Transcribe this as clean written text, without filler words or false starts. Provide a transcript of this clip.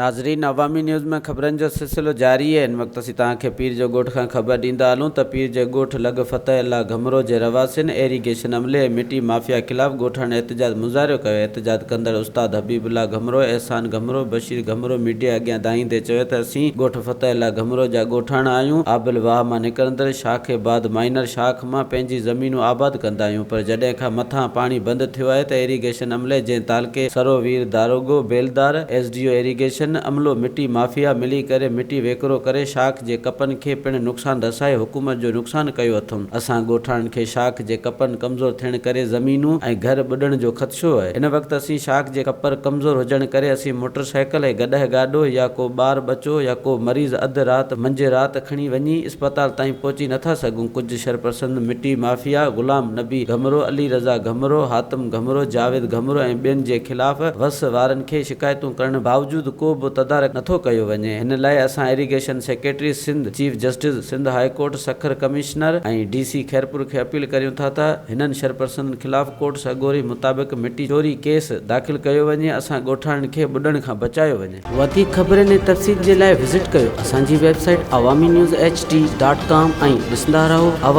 ناظرين عوامي نيوز ۾ خبرن جو سلسلو جاري آهي هن وقت اسين توهان کي پير جو ڳوٺ کان خبر ڏيندا هلون ته پير جي ڳوٺ لڳ فتح الله گهمرو جي رهواسين ايريگيشن عملي ۽ مٽي مافيا خلاف ڳوٺاڻن احتجاج مظاهرو ڪيو احتجاج ڪندڙ استاد حبيب الله گهمرو احسان گهمرو بشير گهمرو ميڊيا اڳيان دانهيندي چيو ته اسين ڳوٺ فتح الله گهمرو جا ڳوٺاڻا آهيون آبل واهه مان نڪرندڙ شاخ بعد مائنر شاخ مان پنهنجي زمينون آباد ڪندا آهيون پر جڏهن کان مٿان پاڻي بند ٿيو آهي ته ايريگيشن عملي جنهن تعلقي سرو وير داروغو، بيلدار، ايس ڊي او ايريگيشن عملو مٽي مافيا ملي ڪري مٽي ويڪرو ڪري شاخ جي ڪپن کي پڻ نقصان رسائي حڪومت جو نقصان ڪيو اٿم اسان ڳوٺاڻن کي شاخ جي ڪپن ڪمزور ٿيڻ ڪري زمينون ۽ گهر ٻڏڻ جو خدشو آهي هن وقت اسين شاخ جي ڪپر ڪمزور هجڻ ڪري اسين موٽر سائيڪل ۽ گڏهه گاڏو يا ڪو ٻار ٻچو يا ڪو مريض اڌ رات منجهه رات کڻي وڃي اسپتال تائين پهچي نٿا سگهون، ڪجهه شرپسند مٽي مافيا غلام نبي گهمرو، علي رضا گهمرو، حاتم گهمرو، جاويد گهمرو ۽ ٻين جي خلاف وس وارن کي شڪايتون ڪرڻ باوجود ڪو به تدارڪ نٿو ڪيو وڃي، هن لاء اسان irrigation secretary Sindh, chief justice Sindh high court, Sukkur commissioner ۽ D C Khairpur کي اپيل ڪريون ٿا ته هنن شرپسندن خلاف ڪورٽ سڳوري مطابق مٽي چوري ڪيس داخل ڪيو وڃي، اسان ڳوٺاڻن کي ٻڏڻ کان بچايو وڃي. وڌيڪ خبرن ۽ تفصيل جي لاء وزٽ ڪيو اسان جي website Awami news H D dot com ۽ ڏسندا رهو عوامي.